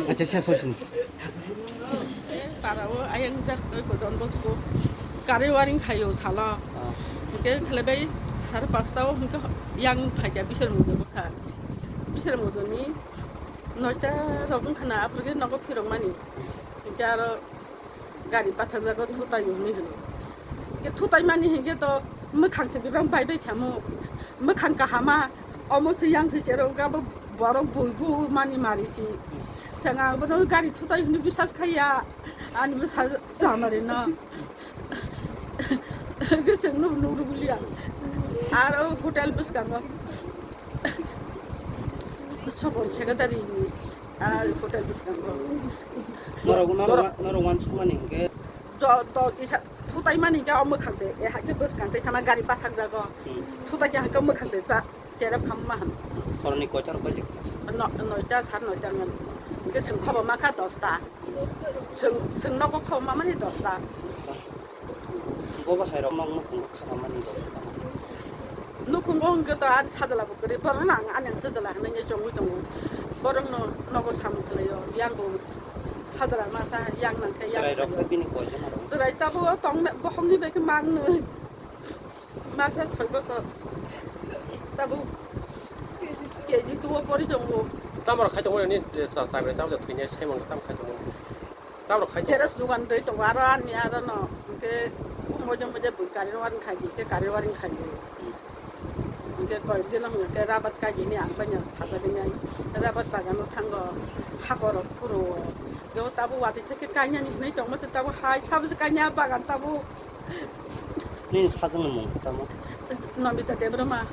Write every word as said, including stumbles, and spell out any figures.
Acha, sia sosin. Parao ayang jak oi ko Don Bosco kari waring khayo salo. Ah. Hingke khlaibai sar pasta o hingke yang phaikya bisar mudo bwkha. Bisar mudo ni noita rok wngkha na, aphuru khe nogo phirok mani. Hingke aro gari pathak jago thutai hwnwi hwno. Hingke thutai mani hingke to mwkhang se bebak bai bai khamo. Mwkhang kahama. Omo se yang se cherong ka bo borok bui bu mani mari si. Sanga bono gari thutai hwnwi bisas khaiya. Ani bwsa jamari no. Gosong no nuru bulia. Aro hotel bwskango. Sobon secretary ni. Aro hotel bwskango. Norok, norok, norok wansukmani hingke. Do, do, kisa thutai mani hingke omo khakde. E hakhe bwskang tei thana gari pathak jago. Hmm. Thutai khe hakhe mwkhang tei pa. Cherep khamma han. Horni koita rok baji? No, noita, sar noita ngan. Hingke chwng khobo ma kha dosta. Chwng, chwng nogo khobo ma mani dosta. Bo ba hai rok nok nukhung kha ma mani dosta. Nukhung o hingke to an sajla bo kwrwi. Borok no ang ani ang sajla hinui chongwi tongo. Borok no nogo samung khlai o. Yang bo sajla ma sa, yang nang khe yang. Chwrai rok khe bini koi jana rok? Chwrai tabo tong na, bohong ni bai khe mang nui. Masa soi bosor. Tabuk K G two o pori tongo. Tamar khai tongo ni sa sa bai tabuk thwinai saimang tam khai tongo. Tamar khai tongo. Teras dugan dei tongo aro ani aro no. Ke mojo mojo bui kari waring khai ke kari waring khai. Ke koi dino ke rabat kai ni ang banyo thapa ni ai. Rabat bagan o thango hakoro khuro. Yo tabu wati theke kanya ni hinui tongo tabu hai sabse kanya bagan tabu. Nini sajwkni mung tamo? Nobita Debbarma.